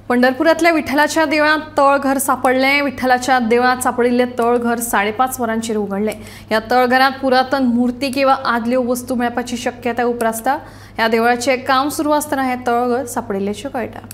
पंढरपुरातल्या विठ्ठलाच्या देवळात तळघर सापडले। विठ्ठलाच्या देवळात सापडिल्ले तळघर 5:30 वरांचेर उघडले। ह्या तळघरात पुरातन मूर्ती किंवा आदल्यो वस्तू मेळपाची शक्यता उप्रासता। ह्या देवळाचे काम सुरू आसतना हे तळघर सापडिल्ल्याचें कळटा।